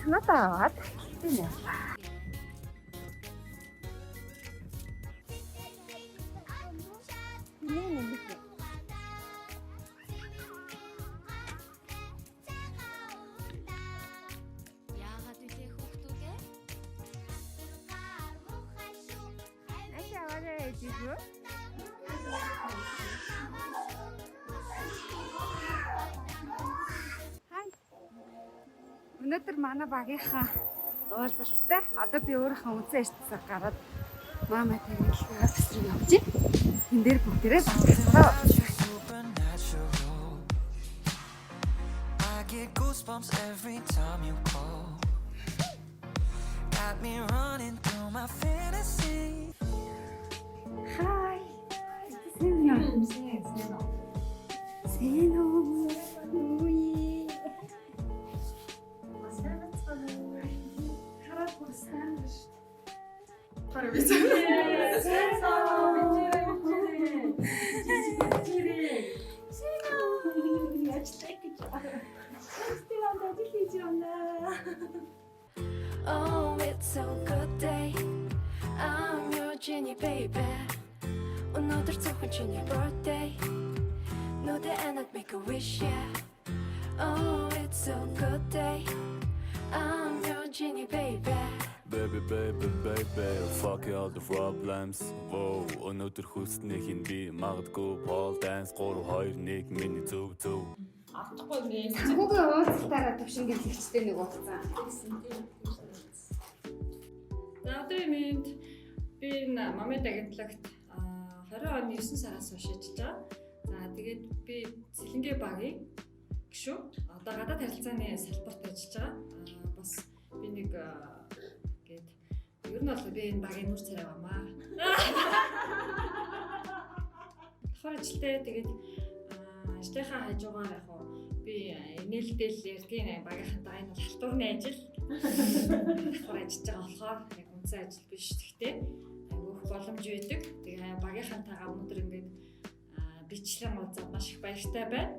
Цогцнуудаа аваад энэ явлаа. Яагаад вүлээ хүүхдүүдээ? Ачаа аваарай гэж юу? Хай. Өнөөдөр манай багийнхаа уулзалттай. Одоо би өөрийнхөө үндсэн ажлаасаа гараад мама тариалгаа офис руу явж байна. Энд дээр бүгдээрээ багцгаа. Supernatural. I get goosebumps every time you call. Got me running through my fantasy. Хай. Сайн уу? Сайн уу? Үе. Хараад бүр сайн биш. Oh, it's a good day. I'm your genie, baby. өнөөдөр зөвхөн чиний birthday. Нүдэ анаад make a wish, yeah. Oh, it's a good day. I'm your genie, baby. Baby, baby, baby, fuck all the problems. Wow, өнөөдөр хүснэх нь би магадгүй pole dance 3 2 1 миний зөв зөв. Санхүүгийн уулзалтаараа төвшин гэрлэгчтэй нэг уулзсан. За, өдрийн мэнд. Би энэ Мамед агентлагт 20 оны 9 сараас хойш ажиллаж байгаа. За, тэгээд би Сэлэнгэ багийн гишүүн. Одоо гадаад харилцааны салбарт ажиллаж байгаа. Бас би нэг гээд ер нь бол би энэ багийн нүр царай бамаа. Давхар ажилтай, тэгээд ажлынхаа хажуугаар яг хуу би инээлдэл ярьдгийн багийнхантайгаа, энэ бол халтурны ажил. Давхар ажиллаж байгаа болохоор яг үндсэн ажил биш. Гэхдээ айгүй их боломж байдаг. Тэгээ багийнхантайгаа өнөөдөр ингээд бичлэн уулзаад маш их баяртай байна.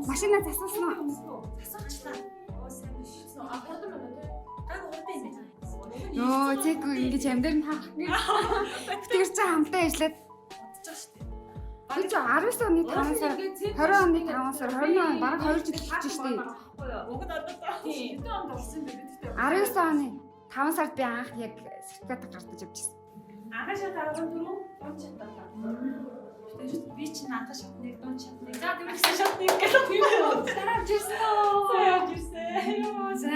Машина засуулсан уу? Засуулчлаа. Оо, сайн биш. А, хурдан байна тий. Гаг хурдан юм байна. Йоо, цэгүй ингэж амьдар нь хаах. Тэр чинь хамтаа ажиллаад Бодож байгаа шүү дээ. би чи 19 оны 5 сар, 20 оны 5 сар, 21 он бараг 2 жил болж штэ. Уг нь одоо тийм. Хэдэн онд болсон бэ гэдэгтэй. 19 оны 5 сард би анх яг сертификат гардаж явчихсан. Анхан шат 14, дунд шат 7. Би чинь анхан шатныг, дунд шатныг, за дөрвсөн шатныг гэх юм уу? Сайн явж ирсэн үү? Сайн явж ирсэн. Йоо. За.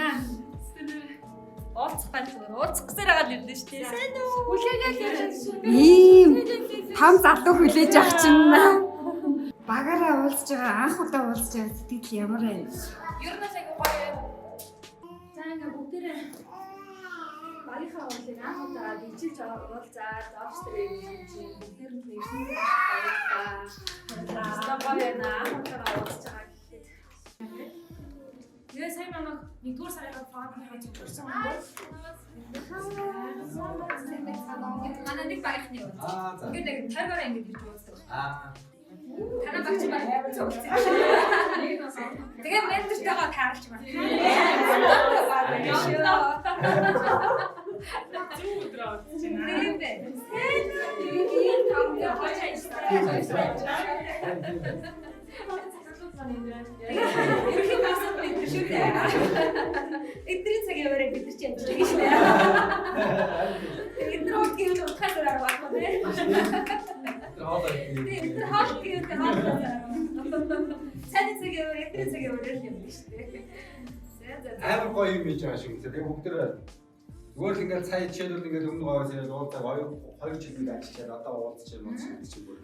Уулзах гал зүгээр. Уулзах гэсээр байгаа л ирлээ шүү дээ. Сайн уу? Хүлээгээл ирсэн. Ийм том залуу хүлээж авах чинь. Багаараа уулзж байгаа, анх удаа уулзж байгаа сэтгэл ямар байна? Ер нь л айгу гоё. За, ингээ бүгдээрээ багийнхаа уулыг анх удаа бижилж уулзаад офис дээр ирсэн чинь бүгдээр нь ирсэн баярлалаа. Баярлалаа. Гоё байна. Анх удаага уулзж байгаа гэхэд. Тэгээ сая намайг нэгдүгээр сарын фондныхаа зөвшөөрсөн юм бол манай нэг багийнхны уулз. Ингээд нэг тойгоороо ингээд ирж уулздаг. Танаа багч баг уулзсан. Тэгээ ментортойгоо тааралж байна. Тийм дээ. Тийм том Ерөнхий багсад бид нар шүү дээ. Эдний цаг яваарай, бид нар чи ажиллаж байгаа шүү дээ. Эднэр хол гэвэл утгаас арга байхгүй тий. Тийм, эднэр хол гэвэл хоол арга. Цайны цаг яваарай, эдний цаг яваарай л юм биш үү. За за. Амар гоё юм хийж байгаа шиг үү. Тэгээ бүгд тэр зүгээр л ингээл сая жишээлбэл ингээл өмнө гоёос яриад уулзаа хоёр хоёр жил нэг ажиллачаад одоо уулзч юм уу гэдэг чинь бүр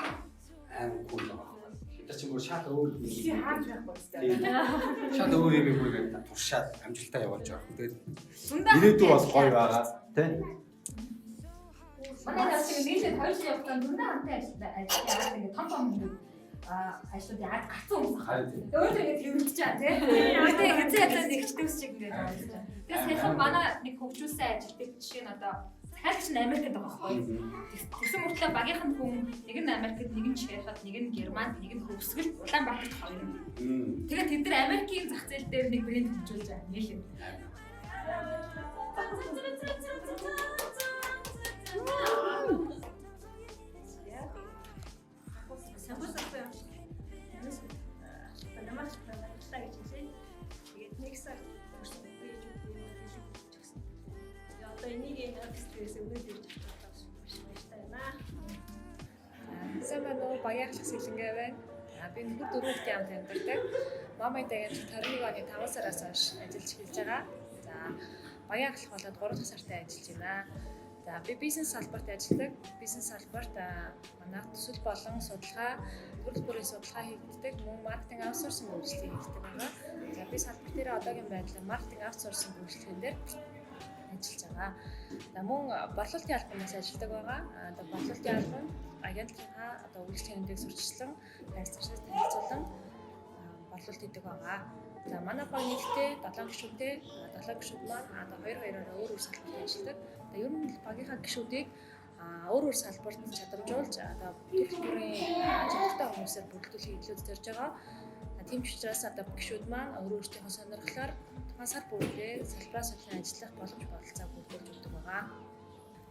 амар cool байгаа байхгүй. Бид нар чинь бүр шат өөр юм. Чи хаарч байхгүй зү. Тийм. Шат өөр юм бүр ингээд туршаад амжилтаа явуулж байгаа. Тэгээд Зундаа ирээдүй бас гоё байгаа тий. Манай нас шиг нийлээд 2 жил явахтаа зөндөө хамтан ажиллаа. Ажиллаа ингээд том том хүмүүс Ажлууд яагаад гарцсан хүмүүс Харин тийм. Өнөөдөр ингэ тэрвэлдэж байгаа тий. Гэтэ хэзээ хязаа нэгчдээс шиг ингэ болж байгаа. Тэгээ саяхан манай нэг хөгжүүлсэн ажил дээр жишээ нь одоо захиалагч нь Америкт байгаа байхгүй юу? Тэгсэн мөртлөө багийнх нь хүн нэг нь Америкт, нэг нь Чехад, нэг нь Германд, нэг нь Хөвсгөл, Улаанбаатарт хоёр. Тэгээд тэд нар Америкийн зах зээл дээр нэг брэнд хөгжүүлж байгаа нийлээ. Намайг баярлалаа гэж хэлье. Тэгээд нэг сар хүрсэн пэйжүүд хэлж өгсөн. Тэгээд одоо энийг энэ офис дээрээс өгөөд ирж авах маш баяртай байна. Сайн байна уу? Багийн ахлах Сэлэнгэ байна. Би нөхөр дөрөв хүүхдийн хамт амьдардаг. Мамын дагаж 21 оны 5 сараас хойш ажиллаж эхэлж байгаа. За, багийн ахлах болоод 3 дахь сартай ажиллаж байна. За, би бизнес салбарт ажилладаг. Бизнес салбарт манай төсөл болон судалгаа, төрөл бүрийн судалгаа хийгддэг, мөн маркетинг аутсорсинг үйлчлэгийг хийгддэг байгаа. За, би салбар дээр одоогийн байдлаар маркетинг аутсорсинг үйлчлэгэн дээр ажиллаж байгаа. За, мөн борлуулалтын албанаас ажилладаг байгаа. Одоо борлуулалтын албан агентлагийнхаа одоо үйлчлэгээндээ сурталчлан, харилцагчдад танилцуулан борлуулалт хийдэг байгаа. За, манай баг нийтдээ 7 гишүүнтэй. 7 гишүүд маань одоо хоёр хоёроор өөр өөр салбарт ажилладаг. Одоо ер нь багийнхаа гишүүдийг өөр өөр салбарт чадамжуулж одоо төрөл бүрийн чадвартай хүмүүсээр бүрэлдүүлэхийг илүү зорж байгаа. Тийм ч учраас одоо гишүүд маань өөр өөрсдийнхөө сонирхлоор тухайн сар бүрдээ салбараа солион ажиллах боломж бодолцоо бүрдүүлж өгдөг байгаа.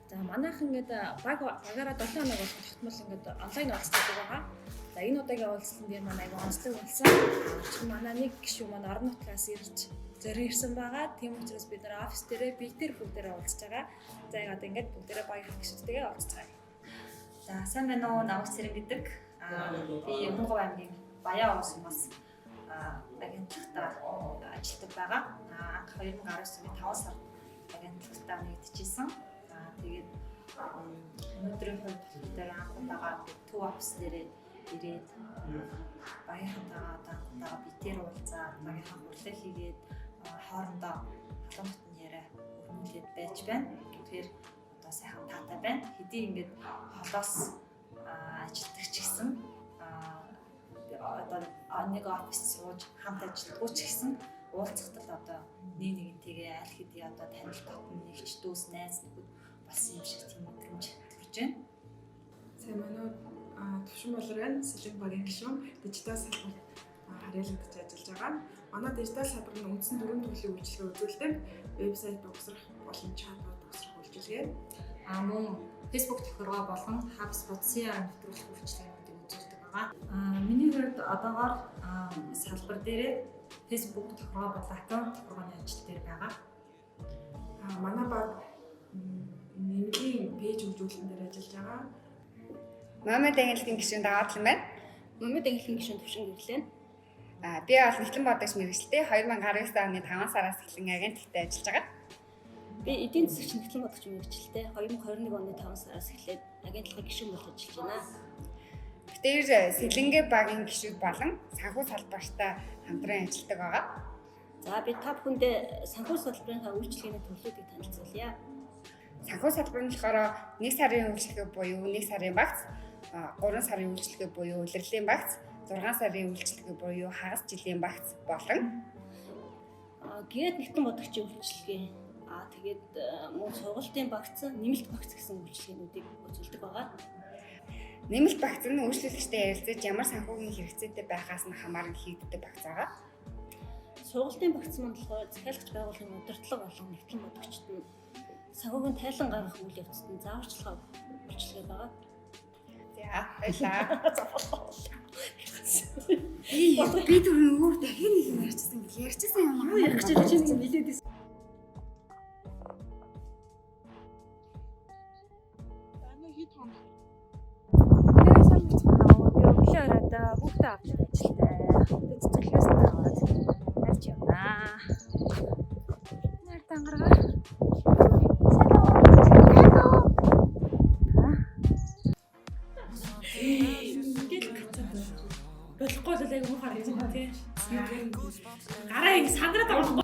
За, манайхан ингээд багаараа 7 хоног болох тогтмол ингээд онлайн уулздаг байгаа. За, энэ удаагийн уулзалтан дээр манай айгүй онцлог болсон. Учир нь манай нэг гишүүн маань орон нутгаас ирж зорин ирсэн байгаа. Тийм учраас бид нар офис дээрээ биетээр бүгдээрээ уулзж байгаа. За, яг одоо ингээд бүгдээрээ багийн гишүүдтэйгээ уулзж байгаа. За, сайн байна уу? Намайг Цэрэн гэдэг. Би Өмнөд аймгийн Баян овоос бас агентлагтаа ажилладаг байгаа. Анх 2019 оны 5 сард агентлагтаа нэгдэжсэн. Тэгээд өнөөдрийн хувьд болохоор анх удаага төв офис дээрээ ирээд багийнхантайгаа одоо анх удаага битээр уулзаад багийнхаа хурлаа хийгээд хоорондоо халуун хотын яриа өрнүүлээд байж байна. Тэгэхээр одоо сайхан таатай байна. Хэдий ингээд холоос ажилладаг ч гэсэн одоо нэг офис сууж хамт ажилладаггүй ч гэсэн уулзахад л одоо нэг нэгнтэйгээ аль хэдий одоо танил дотн нэгч дүүс найз нөхөд болсон юм шиг тийм мэдрэмж төрж байна. Сайн байна уу? Төвшин болор байна. Сэлэнг багийн гишүүн дижитал салбарт харьяалагдаж ажиллаж байгаа. Манай дижитал салбар нь үндсэн дөрвөн төрлийн үйлчилгээ үзүүлдэг. Вебсайт угсрах болон чатбот угсрах үйлчилгээ. Мөн Facebook тохиргоо болон HubSpot CRM нэвтрүүлэх үйлчилгээнүүдийг үзүүлдэг байгаа. Миний хувьд одоогоор салбар дээрээ Facebook тохиргоо болон аккаунт тохиргооны ажил дээр байгаа. Манай баг нэмлийн пэйж хөгжүүлэлтэн дээр ажиллаж байгаа. Мамад агентлагийн гишүүн Даваадлан байна. Мамад агентлагийн гишүүн Төвшин гэрлээ. Би бол нэгтлэн бодогч мэргэжилтэй 2019 оны 5 сараас эхлэн агентлагт ажиллаж байгаа. Би эдийн засагч нэгтлэн бодогч мэргэжилтэй 2021 оны 5 сараас эхлээд агентлагын гишүүн болж ажиллаж байна. Битээр Сэлэнгэ багийн гишүүд болон санхүү салбартаа хамтран ажилладаг байгаа. За, би та бүхэндээ санхүү салбарынхаа үйлчилгээний төрлүүдийг танилцуулъя. Санхүү салбар нь болохоор 1 сарын үйлчилгээ буюу 1 сарын багц, 3 сарын үйлчилгээ буюу улирлын багц, 6 сарын үйлчилгээ буюу хагас жилийн багц болон Гээд нэгтэн бодогчийн үйлчилгээ. Тэгээд мөн сургалтын багц, нэмэлт багц гэсэн үйлчилгээнүүдийг үзүүлдэг байгаа. Нэмэлт багц нь үйлчлүүлэгчтэй ярилцаж ямар санхүүгийн хэрэгцээтэй байхаас нь хамааран хийгддэг багц байгаа. Сургалтын багц маань болохоор захиалагч байгууллагын удирдлага болон нэгтлэн бодогчид нь санхүүгийн тайлан гаргах үйл явцад нь зааварчилгаа үйлчилгээ байгаа. За, баярлалаа. Би түрүү өөр дахин нэг юм ярьчихсан гэл ярьчихсан юм Юу ярих гэж байна нэлээд байсан. Тэгээ сайн мэцгэнэ үү? Би өглөө оройд хүүхдээ авч ажилтай. Тэгээ цэцэрлэгээс нь аваад ярьж явнаа. Нар тангараа. Сайн уу? Сайн уу? Ингээл гацаад байна. Болохгүй бол айгүй муухай харагдаж байна тий. Гараа ингэ сандраад байгаа байхгүй.